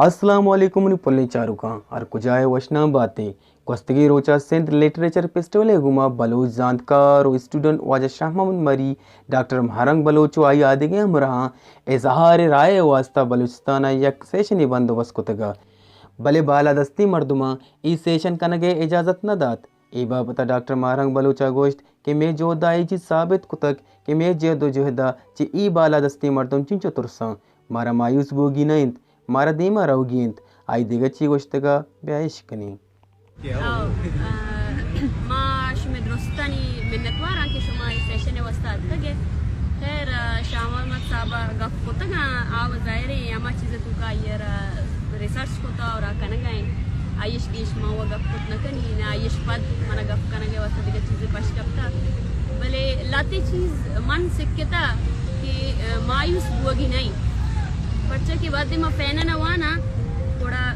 السلام علیکم منی پلیں چاروکاں، ہر کجا ئے وشنام باتیں۔ گوستگیں روچا سندھ لٹریچر فیسٹیول ءِ گوما بلوچ زانتکار و اسٹوڈنٹ واجہ شاہ محمد مری، ڈاکٹر ماہرنگ بلوچ و آئی آدگہ ہمراہاں اظہار رائے ءِ واسطہ بلوچستان ءَ یک سیشنے بندوبست کتگ ءَ، بلے بالادستیں مردماں اے سیشن کنگ ءِ اجازت نہ دات۔ اے بابت ءَ ڈاکٹر ماہرنگ بلوچ ءَ گوشت کہ مئے جہد ءَ اے چیز ثابت کتگ کہ مئے جد و جہد ءَ چہ اے بالادستیں مردم چنچو ترساں، مارا مایوس بوگی نہ انت، مارا دیما روگی انت۔ آئی دگہ چی گوشتگ ءَ بیا اش کنیں۔ او، آ، ما شمئے درستانی منتوار آں کہ شما اے سیشن ءِ واسطہ اتکگ ئے۔ خیر، آ، شاہ محمد صاحب ءَ گپ کتگ ءَ، آ و ظاہر ایں ہما چیز ءِ توکا آئی ءَ را ریسرچ کتا اور آ کنگ ءَ انت۔ آئی اش گیش ما و گپ کت نہ کنی، نہ آئی اش پد منا گپ کنگ ءِ واسطہ دگہ چیزے پش کپتا۔ بلے لہتے چیز من سکتا کہ، آ، مایوس بوگی نہ انت۔ پرچا کہ وہدے ما فینن ءَ واناں، گڑا،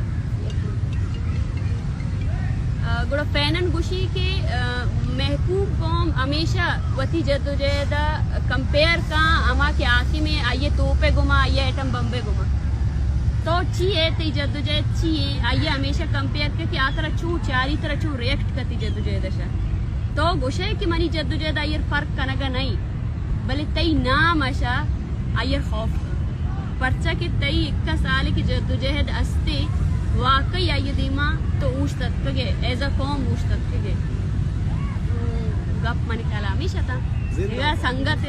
آ، گڑا فینن گوشی کہ، آ، محکوم قوم ہمیشہ وتی جدوجہد ءَ کمپیئر کاں ہما کہ حاکم ایں، آئی ءِ توپ ءِ گوما، آئی ءِ ایٹم بمب ءِ گوما۔ تو چی ئے، تئی جدوجہد چی ایں؟ آئی ءَ ہمیشہ کمپیئر کاں کہ آ ترا چوں چاری، ترا چوں ریئیکٹ کاں تئی جدوجہد ءَ شہ۔ تو گوشئے کہ منی جدوجہد آئی ءَ را فرق کنگ ءَ نہ انت، بلے تئی نام ءَ شہ آئی ءَ را خوف کاں۔ پرچا کہ تئی اکا سالے کہ جدوجہد استے، واقعی آئی ءِ دیما تو اوشتاتکگ ئے، ایز اے قوم اوشتاتکگ ئے۔ تو گپ منی خیال ءَ ہمیش اتاں۔ زندہ۔ اگاں سنگت